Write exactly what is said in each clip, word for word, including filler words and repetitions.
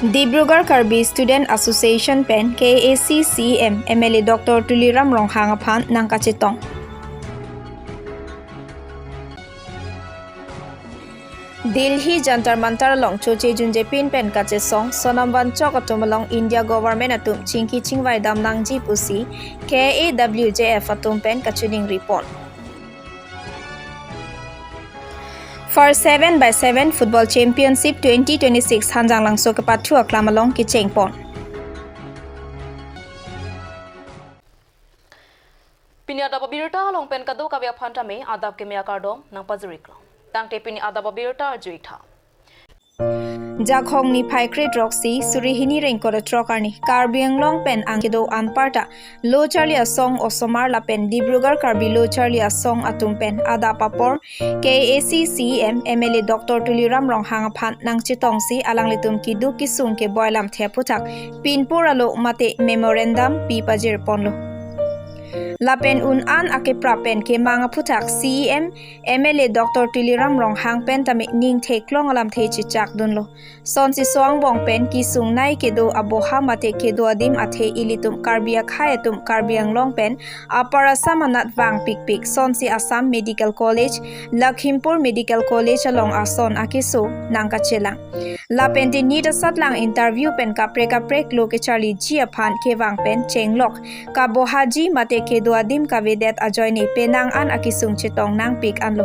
Dibrugarh Karbi Student Association pen K A A C C E M M L A Doctor Tuliram Ronghang aphan nangkachetong. Delhi Jantar Mantar along choche junje pin pen kachesong Sonam Wanchok atum along India government atum chingki chingvai dam nangji pusi K A W J F atum pen kachiningri pon. First seven by seven Football Championship twenty twenty-six Hanjanglangso kepathu aklam along kecheng pon. Pini adap abirta along pen kadokave aphan tame adap keme akardom nangpajiriklo. Tangte pini adap abirta arju-ik tha. Jakhong niphai kre-throksi suri hini ingkoi ra throk arni Karbi Anglong pen angkedo anparta lo charli asong osomar lapen Dibrugarh Karbi lo charli asong atum pen adap apor K A A C C E M M L A Doctor Tuliram Ronghang aphan nangchetongsi alanglitum keduk kesung keboi lamthe aphuthak pinpur alo mate memorandum pi pajir ponlo. Lapen un-an akeprap pen kemang aphuthak C E M M L A Doctor Tuliram Ronghang pen tame ning theklong alamthe chechak dunlo. Sonsi so angbong pen kesung nai kedo aboha mate kedo adim athe ilitum Karbi akhei atum Karbi Anglong pen Upper Assam anat vangpikpik sonsi Assam Medical College, Lakhimpur Medical College along ason akeso nangkachelang. Lapen te nit asatlang interview pen kaprek kaprek lo kecharliji aphan kevang pen chenglok kabohaji mate kedo adim kavedet ajoine penang an akesung chetong nangpik anlo.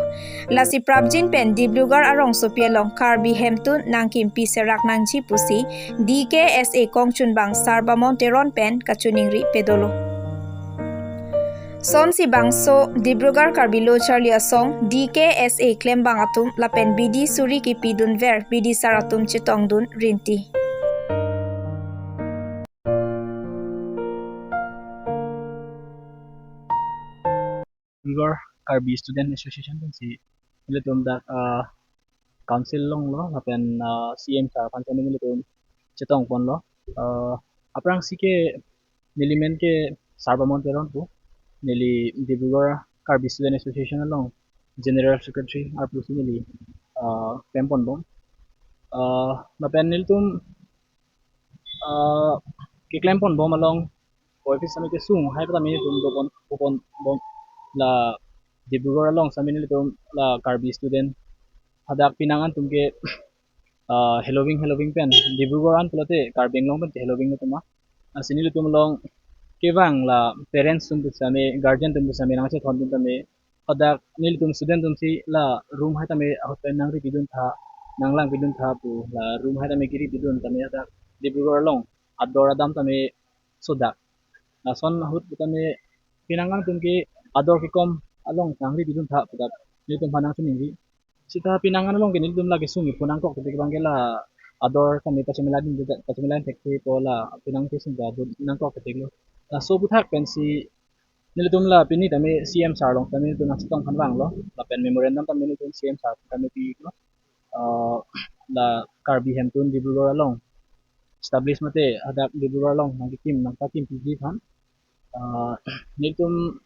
Lasi prapjin pen Dibrugarh arongsopi along Karbi hemtun nangkimpi serak nangji pusi D K S A kongchunbang Sarbamon Teron pen kachiningri pedolo. Sonsi bangso Dibrugarh Karbi lo charli asong D K S A klembang atum lapen bidi suri kepidunver bidi sar atum chetongdun rinti. Dibrugarh Karbi Student Association pensi nelitum dak, ah, council along lo lapen, ah, C E M sir aphan tame nelitum chetong ponlo. Ah, aphrangsi ke neli men ke Sarbamon Teron pu, neli Dibrugarh Karbi Student Association along General Secretary arpu si neli, ah, klem ponbom. Ah, lapen nelitum ah, keklem ponbom along ko office sami kesung hai tame nelitum do pon, do ponbom la Dibrugarh along sami nelitum la Karbi student hadak penang an atum ke, ah, heloving heloving pen Dibrugarh an pulote Karbi Anglong pen ke heloving atum ma. Lasi nelitum along kevang la parents atum pusitame, guardian atum pusitame nangchethondun tame hadak nelitum student atumsi la room hai tame ahut pen nangri pidun tha, nanglang pidun tha pu la room hai tame kiri pidun tame hadak Dibrugarh along ador adam tame sodak. Lason ahut pu tame penang an atum ke ador kekom along nangri pidun tha pu dak nelitum aphan nangchiningri. Seta penang an along ke nelitum la kesung iphu nangkok ketik abang ke la ador tame pachemilan, pachemilan thekthe pu la penang kesung ta ador nangkok ketik lo. Laso aphuthak pensi nelitum la pini tame C E M sir along tame nelitum nangchetong aphan vanglo. Lapen memorandum tame nelitum C E M sir tame pilo. Ah, la Karbi hemtun Dibrugarh along establish mate hadak Dibrugarh along nangkekim nangpakimpiji aphan. Ah, nelitum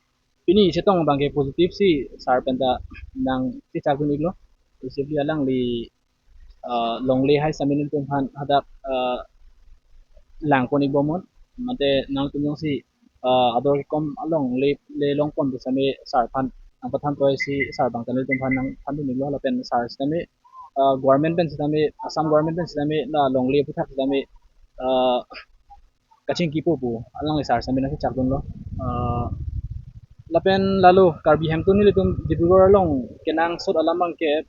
pini chetong abang ke positive si sir pen ta nangchechak dun-iklo. Positively alangli, ah, longle hai sami nelitum aphan hadak, ah, lang pon-ikbom mate nangtum jongsi, ah, ador kekom along le, le long pon pu sami sir aphan nangpathan toi si sir abang ta nelitum aphan nangphan dun-iklo lapen sir sitame, ah, government pen sitame, Assam government pen sitame la longle aphuthak sitame, ah, kachingkipo pu alangli sar sami nangchechak dunlo. Ah, lapen lalo Karbi hemtun nelitum Dibrugarh along kenangsot alam abang ke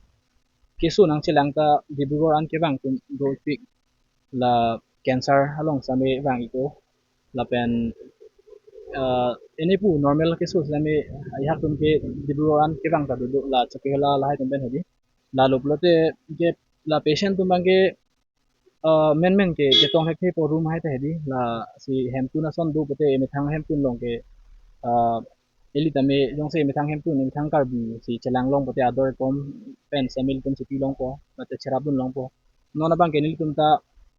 keso nangchelang ta Dibrugarh an kevang atum dopik la cancer along sami vang-ikpo. Lapen, ah, ene pu normal keso sami aihak atum ke Dibrugarh an kevang ta dodo la Chokihola lahai atum pen hedi. Lalo pulote ke la patient atum abang ke ah, menmen ke ketong thekthe pu room hai ta hedi lasi hemtun ason do pute emethang hemtun along ke, ah, ili tame jongsi emethang hemtun emethang Karbi si chelang long pute ador kekom pen sami nelitum si pi longpo mate cherap dun longpo. Non abang ke nelitum ta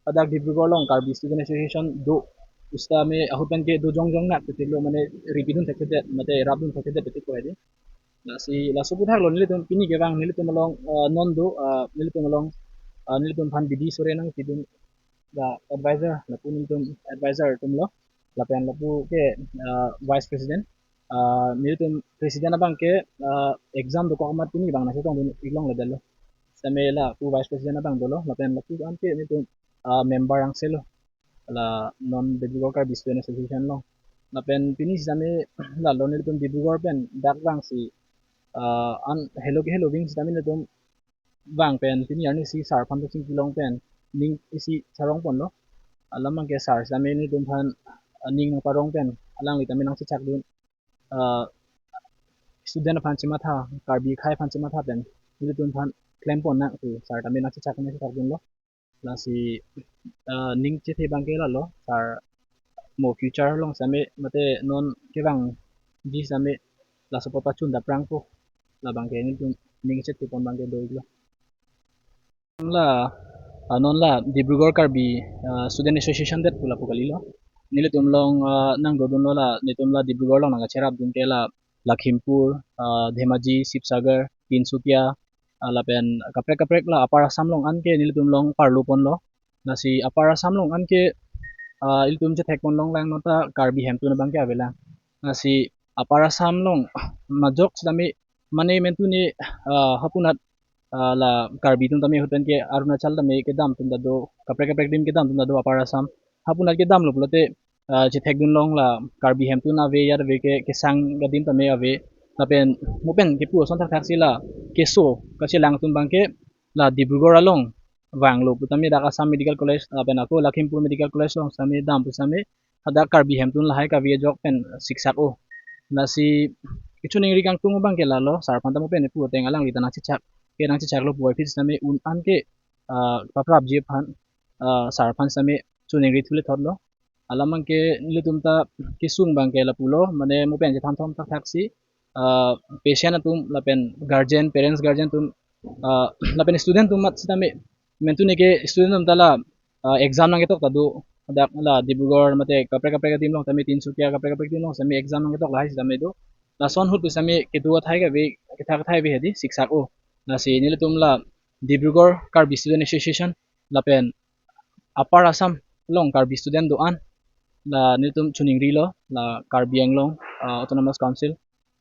hadak Dibrugarh along Karbi Student Association do pusitame ahut pen ke do jongjong nat pute lo mane ri pidun thekthedet mate rap dun thekthedet pute ko hedi. Lasi laso aphuthak lo nelitum pini kevang nelitum along, ah, non do, ah, nelitum along, ah, nelitum aphan bidi sore nangpidun la advisor, lapu nelitum advisor atum lo, lapen lapu ke, ah, vice president. Ah, nelitum president abang ke, ah, exam dokok amat pini abang nangchetongdun iklong le dalo. Sitame lapu vice president abang dolo, lapen lapu an ke nelitum, ah, member angse lo, la non Dibrugarh Karbi Student Association along. Lapen pini sitame lalo nelitum Dibrugarh pen dak vangsi, ah, an helo ke helo ving sitame nelitum vang pen pini arni si sir aphan ta chingkilong pen ning isi sarong ponlo. Alam abang ke sir sitame nelitum aphan, ah, ning nangparong pen alangli tame nangchechakdun, ah, student aphan chematha, Karbi akhei aphan chematha pen nelitum aphan klem pon nang pu sir tame nangchechak nangchechakdunlo. Lasi, ah, ning chethe abang ke lalo, sir mo future along sitame mate non kevangji sitame laso apot pachun daprang po. Labang ke nelitum ning chethe pon abang ke do-iklo. La, ah, non la Dibrugarh Karbi, ah, Student Association det pu lapu kalilo. Nelitum along, ah, nangdodunlo la, nelitum la Dibrugarh along nangkacherapdun ke la Lakhimpur, ah, Dhemaji, Sibsagar, Tinsukia, ah, lapen kaprek kaprek la Upper Assam along an ke nelitum along parlo ponlo. Lasi Upper Assam along an ke, ah, ilitum chethek pon longlang nota Karbi hemtun abang ke avelang. Lasi Upper Assam along majok sitame mane mentune, ah, hapunat, ah, la Karbi atum tame ahut pen ke Arunachal tame kedam atum ta do, kaprek kaprek adim kedam atum ta do Upper Assam. Hapunat kedamlo pulote, ah, chethekdun long la Karbi hemtun ave, yar ave ke kesang adim tame ave. Lapen mo pen kepu ason thakthaksi la keso kachelang atum abang ke la Dibrugarh along vanglo pu tame dak Assam Medical College lapen ako Lakhimpur Medical College along sitame dam pu sitame hadak Karbi hemtun lahai kave ajok pen siksak-o. Lasi kechoningri kangtung abang ke lalo, sir aphan ta mo pen epu ateng alangli ta nangchechak, ke nangchechaklo puvoiphit sitame un an ke, ah, paprapji aphan, ah, sir aphan sitame choningri thule thotlo. Alam abang ke nelitum ta kesung abang ke lapulo, mane mo pen chethan thom thakthaksi, ah, patient atum lapen guardian, parents, guardian atum, ah, lapen student atum amat sitame mentune ke student atum ta la, ah, exam nangketok ta do, dak la Dibrugarh mate kaprek kaprek adim along tame Tinsukia kaprek kaprek adim along sitame exam nangketok lahai sitame do. Lason ahut pu sitame kedo athai kave, kethak athai ave hedi siksak-o. Lasi nelitum la Dibrugarh Karbi Student Association lapen Upper Assam along Karbi student do-an la nelitum choningrilo la Karbi Anglong, ah, Autonomous Council,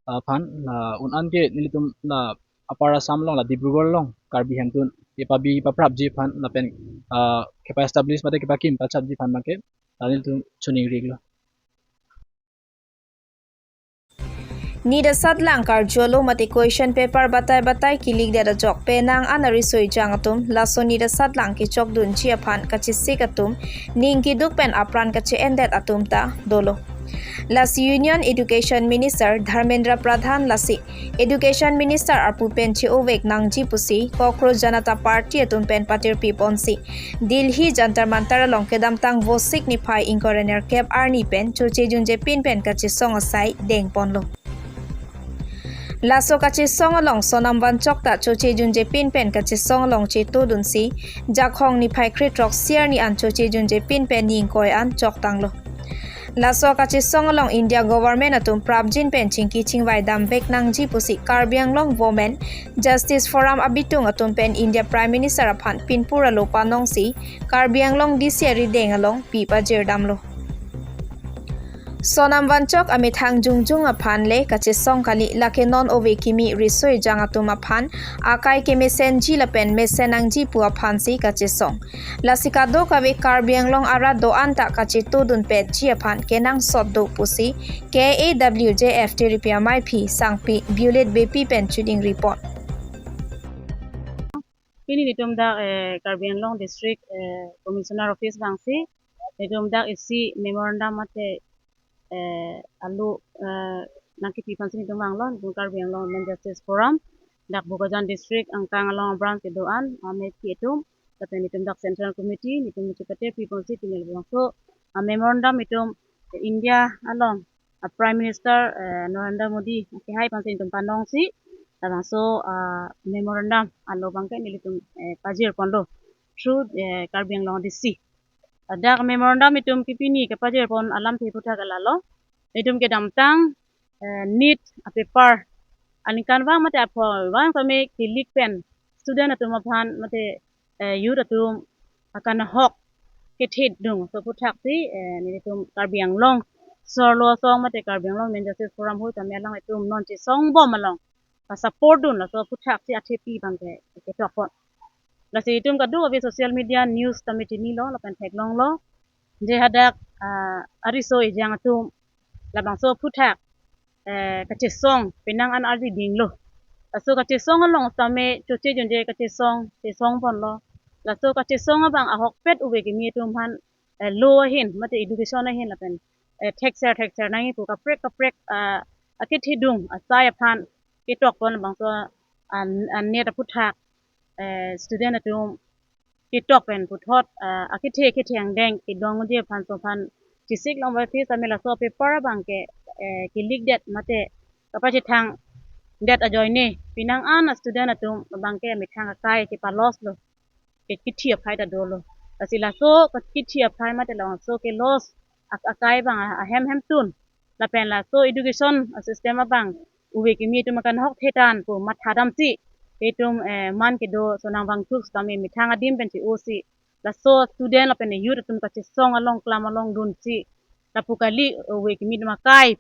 ah, aphan la un an ke nelitum la Upper Assam along la Dibrugarh along Karbi hemtun kepabi paprapji aphan lapen, ah, kepa-establish mate kepakim pachapji aphan abang ke la nelitum choningrilo. Nida satlang karjulo mate question paper batai batai kilikdet ajok penang an ariso ejang atum laso nida satlang kechokdunji aphan kachesik atum ning keduk pen apran kache-endet atum ta dolo. Lasi Union Education Minister Dharmendra Pradhan lasi Education Minister arpu pen che-ovek nangji pusi Cockroach Janata Party atum pen patirpi ponsi Delhi Jantar Mantar along kedamtang Vosik niphai ingkoi ra nerkep arni pen choche junje pin pen kachesong asai deng ponlo. Laso kachesong along Sonam Wanchok ta choche junje pin pen kachesong along chetodunsi Jakhong niphai krethrok siarni an choche junje pin pen ni ingkoi an choktanglo. Laso kachesong along India government atum prapjin pen chingki chingvai damvek nangji pusi Karbi Anglong Women Justice Forum abitung atum pen India Prime Minister aphan pinpur alo panongsi Karbi Anglong D C arideng along pi pajirdamlo. Sonam Wanchok amethang jongjong aphan le kachesong kali, lake non ove kimi riso ejang atum aphan akai kemesenji lapen mesen nangji pu aphansi kachesong. Lasi kadokave Karbi Anglong arat do-an ta kachetodunpetji aphan kenangsot do pusi K A W J F Tiripi Amei aphi sangpi Bulet Beypi pen choningri pon. Pini nelitum dak, eh, Karbi Anglong District, eh, Commissioner Office vangsi nelitum dak isi memorandum mate, eh, alo, eh, nangkepi aphansi nelitum vanglo, nelitum Karbi Anglong Women Justice Forum, dak Bokajan District angkang along branch kedo-an, ah, amei aphi atum, lapen nelitum dak Central Committee, nelitum nelitum patirpi ponsi pini labangso, ah, memorandum nelitum India along, ah, Prime Minister, eh, Narendra Modi kehai aphansi nelitum panongsi labangso, ah, memorandum alo abang ke nelitum, eh, pajir ponlo through, eh, Karbi Anglong D C. Dak memorandum nelitum ke pini kepajir pon alamthe aphuthak ke lalo. Nelitum kedamtang, eh, NEET a-paper aningkanvang mate apor vang tame kelik pen student atum aphan mate, eh, youth atum akanghok kethedung laso aphuthak si, eh, nelitum Karbi Anglong Sorlo Asong mate Karbi Anglong Women Justice Forum hui tame alanglitum non chesong bom along pa support dun laso aphuthak si athepi abangke ketok pon. Lasi itum kadokave social media news tame chinilo lapen theklonglo. Je hadak, ah, ariso ejang atum labangso aphuthak, eh, kachesong penang an ardi dinglo. Laso kachesong along tame choche jonje kachesong, chesong ponlo. Laso kachesong abang ahokpet ove kimi atum aphan, eh, law ahin mate education ahin lapen, eh, thekser thekser nangji pu kaprek kaprek, ah, akethedung asai aphan ketok pon labangso an, an net aphuthak, eh, student atum ketok pen puthot, ah, akethe kethe angdeng kedongji aphan so aphan chesik long aphi tame laso paper abangke, eh, ke-leak det mate kapachethang det ajoine penang an student atum abangke amethang akai kepa-loss lo, ke kithi aphai ta dolo. Lasi laso kithi aphai mate laso ke-loss ak-, akai abang a-, ahem hemtun lapen laso education system abang ove kimi atum akanhok thetan pu matha damsi itum, eh, man kedo Sonam Wangchuk tame methang adim pen che-osi laso student lapen youth atum kachesong along klam along dunsi lapu kali ove kimi atum akai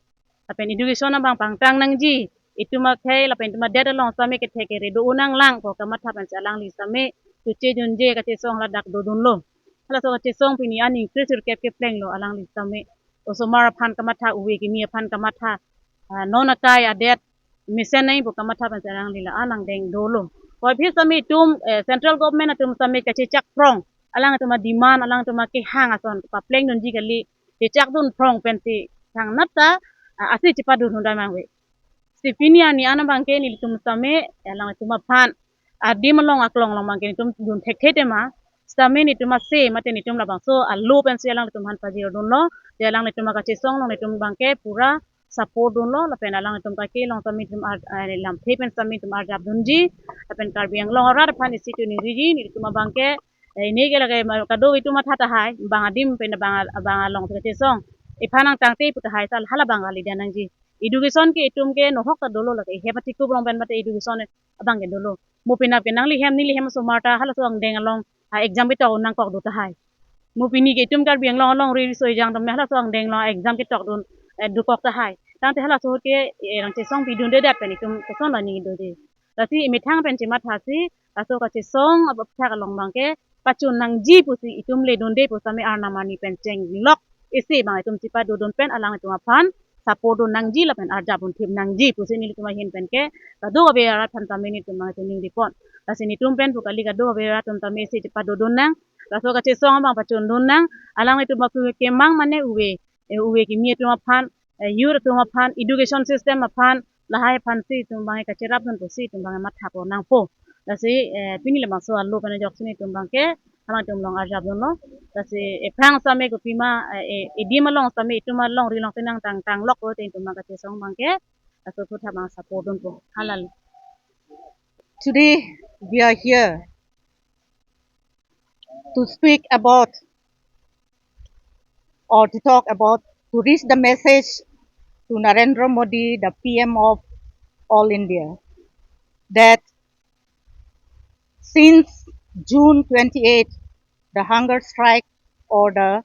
lapen education abang pangtang nangji, itum akhei lapen itum adet along tame kethe kere do-o nanglang pu kamatha pensi alangli tame choche jonje kachesong ladak dodunlo. Halaso kachesong pini aning kre sirkep keplenglo alangli tame. Osomar aphan kamatha, ove kimi aphan kamatha, ah, non akai adet mesen nangji pu kamatha pensi alangli la-an angdeng dolo. Pu aphi tame itum, eh, central government atum tame kachechak phrong, alangtum a-demand, alangtum akehang ason paplengdunji kali, chechak dun phrong pensi thangnat ta, ah, ase chepadun hundai mangve. Si pini arni an abangke nelitum tame, eh, alangtum aphan adim along aklong along abangke nelitum dun thekthe tema, sitame nelitum ase mate nelitum labangso a-law pensi alangtum aphan pajir dunlo, je alangtum akachesong along nelitum abangke pura support dunlo, lapen alangtum kake along tame nelitum ar-, eh, lamthe pen tame nelitum arjap dunji, lapen Karbi Anglong arat aphan isi choningri ji, nelitum abangke, eh, neke lake ma-, kado itum matha tahai, bang adim pen bang al-, bang along kachesong iphan nangtangte pu tahai sal hala abang kali dia nangji. Education ke itum ke nohok ta dolo lake, hem atikup along pen mate education abangke dolo. Mo penap ke nanglihem nelihem osomar ta halaso angdeng along, ah, exam ketok nangkok do tahai. Mo pini ke itum Karbi Anglong alongri riso ejang atum halaso angdeng along exam ketok dun, eh, dokok tahai. Tangte halaso ke, eh, rang chesong pidundedet pen itum koson lo ningje doji. Lasi imethang pen chemathasi laso kachesong aphuthak along abangke pachun nangji pusi itum ledunde pu tame arnam arni pen chenglok isi abang itum chepadodun pen alangtum aphan support dun nangji lapen arjap un thip nangji pusi nelitum ahin penke kadokave arat aphan tame nelitum abang chiningri pon. Lasi nelitum pen pu kali kadokave arat atum tame isi chepadodun nang, laso kachesong abang pachundun nang, alanglitum abang kemang mane ove, eh, ove kimi atum aphan, eh, youth atum aphan, education system aphan, lahai aphansi itum abang kacherap dun pusi itum abang matha pon nangpo. Lasi, eh, pini labangso a-law pen ajoksi nelitum abangke alangtum along arjap dunlo. Lasi ephrang tame kopima, eh, eh, edim along tame itum alongri along tenang tang tanglok lo te itum abang kachesong abangke laso aphuthak abang support dunpo. Halalo. Today we are here to speak about or to talk about, to reach the message to Narendra Modi, the P M of all India, that since June twenty-eighth, the hunger strike or the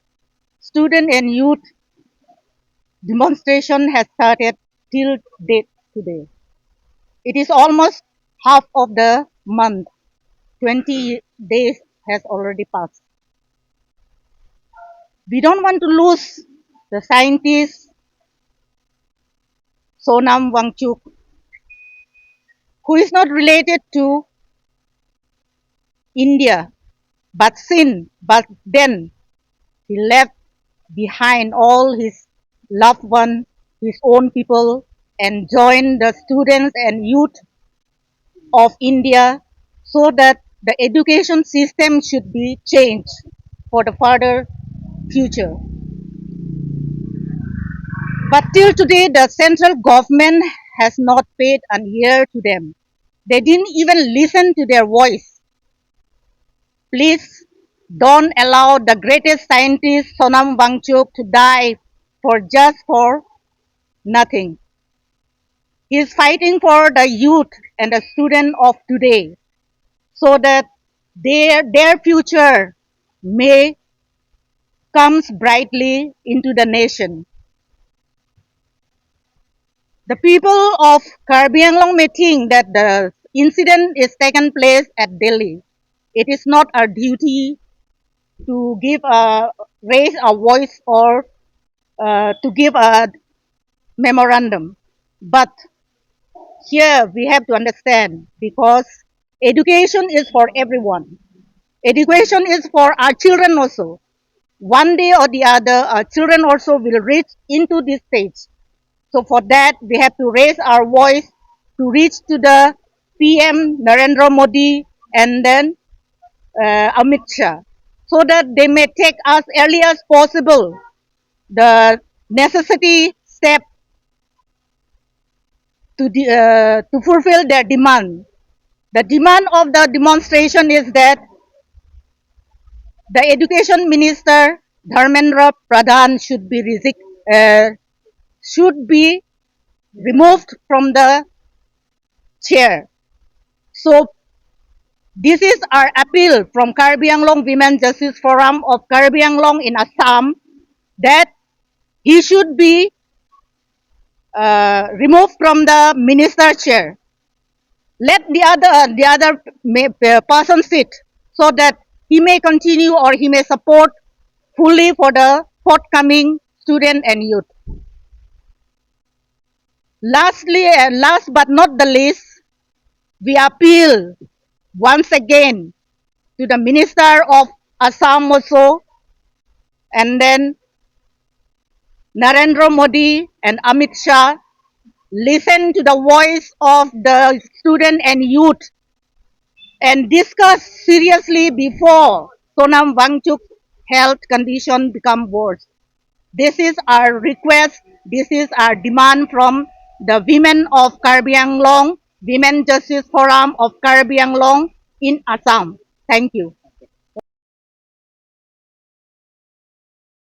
student and youth demonstration has started till date today. It is almost half of the month. Twenty days has already passed. We don't want to lose the scientist Sonam Wangchuk, who is not related to India, but since, but then he left behind all his loved one, his own people, and joined the students and youth of India so that the education system should be changed for the further future. But till today, the central government has not paid an ear to them. They didn't even listen to their voice. Please don't allow the greatest scientist Sonam Wangchuk to die for just for nothing. He is fighting for the youth and the student of today so that their, their future may comes brightly into the nation. The people of Karbi Anglong may think that the incident is taken place at Delhi. It is not our duty to give a, raise a voice or, uh, to give a memorandum. But here we have to understand, because education is for everyone. Education is for our children also. One day or the other, our children also will reach into this stage. So for that, we have to raise our voice to reach to the P M Narendra Modi and then, uh, Amit Shah, so that they may take as early as possible the necessity step to the, uh, to fulfill their demand. The demand of the demonstration is that the education minister Dharmendra Pradhan should be resigned, uh, should be removed from the chair. So this is our appeal from Karbi Anglong Women Justice Forum of Karbi Anglong in Assam, that he should be, uh, removed from the minister chair. Let the other, uh, the other may, uh, person sit, so that he may continue or he may support fully for the forthcoming student and youth. Lastly, and last but not the least, we appeal once again to the Minister of Assam also, and then Narendra Modi and Amit Shah, listen to the voice of the student and youth and discuss seriously before Sonam Wangchuk health condition become worse. This is our request. This is our demand from the women of Karbi Anglong, Women Justice Forum of Karbi Anglong in Assam. Thank you.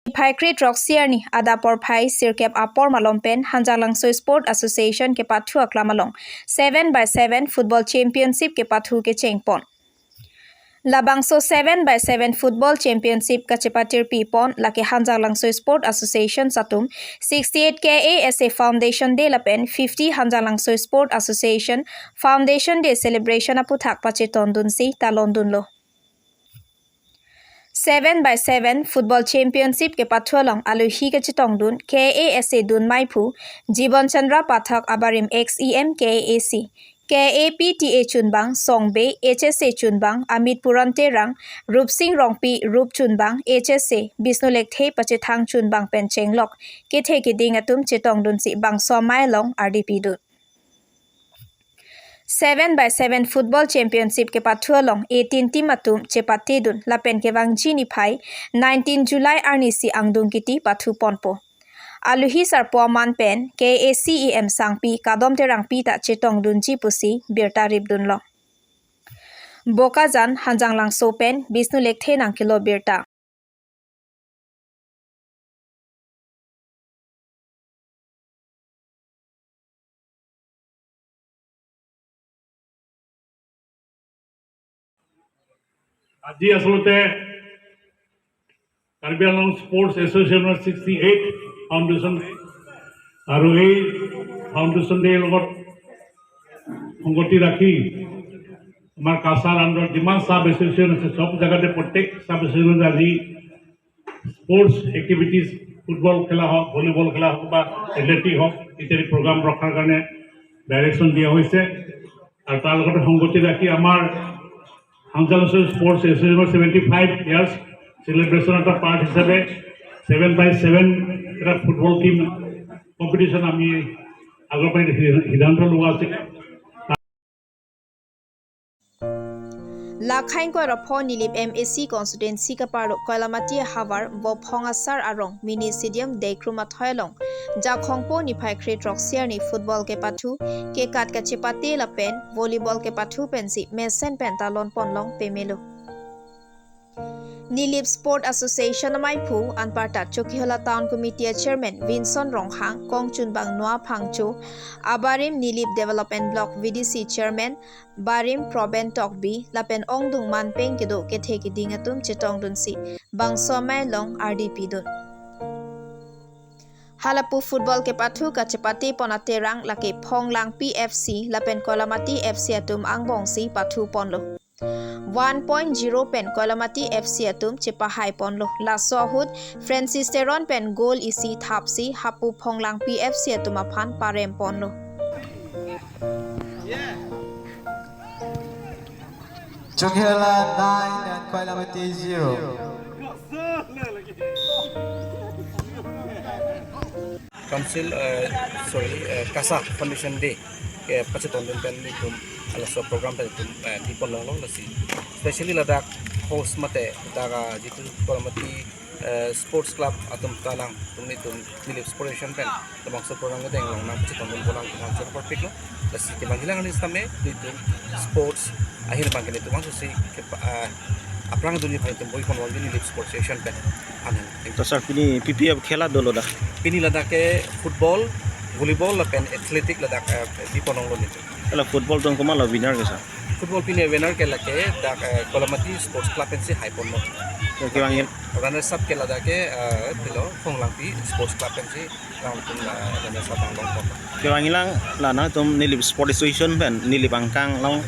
Niphai kre-throksi arni adap porphai sirkep apor malom pen Hanjanglangso Sport Association kepathu aklam along seven by seven Football Championship kepathu kecheng pon. Labangso seven by seven Football Championship kachepatirpi pon lake Hanjanglangso Sport Association atum sixty-eight K A S A Foundation Day lapen fifty Hanjanglangso Sport Association Foundation Day celebration aputhak pachetondunsi talondunlo. Seven by seven Football Championship kepathu along alohi kachetongdun K A S A dun maiphu Jibon Chandra Pathak abarim ex E M K A C, K A P T A chunbang Song Bey, H S A chunbang Amit Puran Terang, Rupsing Rongpi, Rup chunbang H S A, Bishnu Lekthe pachethang chunbang pen chenglok kethe keding atum chetongdunsi bangso amei along ardi pidun. Seven by seven Football Championship kepathu along eighteen team atum chepatedun lapen kevangji niphai nineteen July arnisi angdung kiti pathu ponpo. Alohi sarpo aman pen K A C E M sangpi Kadom Terangpi ta chetongdunji pusi birta ripdunlo. Bokajan, Hanjanglangso pen Bishnu Lekthe nangkelo birta. আজি আচলতে কাৰ্বি আংলং স্পৰ্টছ এছ'চিয়েশ্যনৰ sixty eight foundation আৰু এই ফাউণ্ডেশ্যন ডেৰ লগত সংগতি ৰাখি আমাৰ কাছাৰ আণ্ডাৰত যিমান ছাব এছ'চিয়েশ্যন আছে, সব জেগাতে প্ৰত্যেক ছাব এছ'চিয়েশ্যনত আজি স্পৰ্টছ এক্টিভিটিজ, ফুটবল খেলা হওক, ভলীবল খেলা হওক বা এথলেটিক হওক ইত্যাদি প্ৰগ্ৰাম ৰখাৰ কাৰণে ডাইৰেকশ্যন দিয়া হৈছে। আৰু তাৰ লগতে সংগতি ৰাখি আমাৰ হাংজালংছৈ স্পৰ্টছ এছ'চিয়েশ্যনৰ ছেভেণ্টি ফাইভ ইয়াৰ্ছ চেলিব্ৰেশ্যন এটা পাৰ্ট হিচাপে ছেভেন বাই ছেভেন এটা ফুটবল টিম কম্পিটিশ্যন আমি আগৰ পৰাই সিদ্ধান্ত লোৱা আছিল। Lakhang koirapho Nilip M A C constituency kaparlo Koilamati havar Vophong Asar arong mini stadium Dekrum athoi along Jakhongpo niphai kre-throksi arni football kepathu kekat kachepate lapen volleyball kepathu pensi mesen pen talon ponlong pemelo. Nilip Sport Association amaiphu anparta Chokihola Town Committee a Chairman Vinson Ronghang, kongchunbang Noah Phangcho, abarim Nilip Development Block V D C Chairman, barim Proben Tokbi, lapen ongdung manpeng kedo kethe keding atum chetongdunsi bangso amei along ardi pidun. Halapu football kepathu kachepate pon aterang lake Phonglangpi F C lapen Koilamati F C atum angbongsi pathu ponlo. One point zero pen Koilamati F C atum chepahai ponlo. Laso ahut Francis Teron pen goal isi thapsi hapu Phonglangpi F C atum aphan parem ponlo. Chokihola nine and Koilamati zero. Council, eh, sorry, eh, KASA Foundation Day kepachetongdun pen itum halaso program pen itum, eh, bipon longlo lasi. Specially ladak host mate ladak, ah, jitu Koilamati, eh, Sports Club atum ta nangtum nelitum Nilip Sports Association pen labangso program kedeng along nangpachetongdun pulang atum aphan choro parpiklo. Lasi kevangjilang arni sitame nelitum sports ahin abang ke nelitum bangso si ke, ah, aphrang dunji aphan itum boi ponbomji Nilip Sports Association pen. Amen. Thank you. To sir, pini P P F khela dolo da? Pini ladak ke football, volleyball lapen athletic ladak, eh, bipon longlo nelitum. Hala football atum komatlo winner ke sir? Football pini winner ke lake dak, eh, Koilamati Sports Club pensi hai ponlo. To kevangji- Runners up ke ladak ke, eh, pilo Phonglangpi Sports Club pensi nangtum, eh, runners up angbong ponlo. Kevangjilang la nangtum Nilip Sports Association pen Nilip angkang along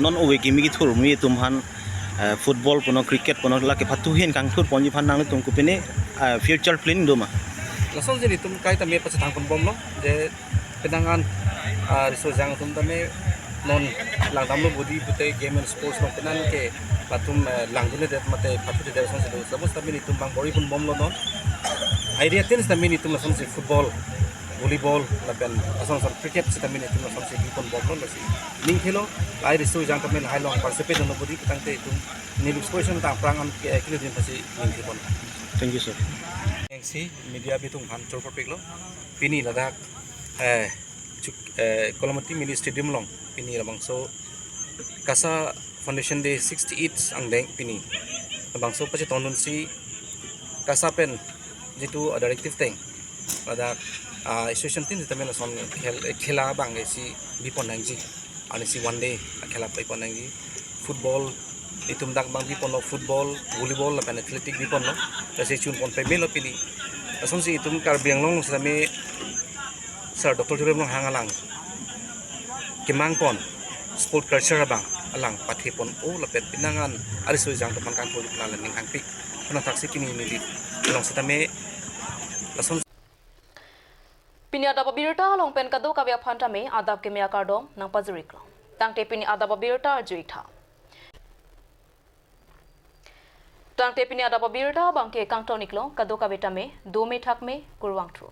non ove kimi kethur kimi atum aphan, eh, football punon, cricket punon, lake pathu ahin kangthur ponji aphan nangtum kopine, eh, future plan do ma? Lasonsi nelitum kaita me pachethan ponbomlo je penang an, ah, riso ejang atum tame non langdamlo bodi pute game and sports along penang ke latum, eh, langdundedet mate pathudedet asonsi do. Sabo sitame nelitum bang bor-i ponbomlo non. Idea tin sitame nelitum lasonsi football, volleyball lapen ason ason cricket sitame nelitum lasonsi bipon bomlo lasi. Ningthelo, lahai riso ejang tame lahai along participate dunlo bodi putangte itum Nilip Sports Association ta aphrang an ke, eh, kilo din pasi ningthepon. Thank you, sir. Thanks si media abitung aphan choro parpiklo. Pini ladak, eh, Chuk-, eh, Koilamati Mini Stadium along pini labangso KASA Foundation Day sixty-eight angdeng pini labangso pachetongdunsi KASA pen jitu, ah, directive ateng ladak, ah, association tin sitame lason khel-, eh, khela abang isi bipon nangji. Arnisi one day akhela pipon nangji. Football itum dak bang biponlo, football, volleyball lapen athletic biponlo. Lasi chun pon pemelo pini. Lasonsi itum Karbi Anglong sitame Sir Doctor Tuliram Ronghang alang kemang pon sport culture abang alang pathe pon-o lapen penang an ariso ejang atum aphan kangthur pon alang ning hangpik. Puna thaksi pini neli along sitame lason. Pini adap abirta along pen kadokave aphan tame adap keme akardom nangpajiriklo. Tangte pini adap abirta arju-ik tha. Tangte pini adap abirta abangke kangton-iklo, kadokave tame dome thakme, kurvangthu.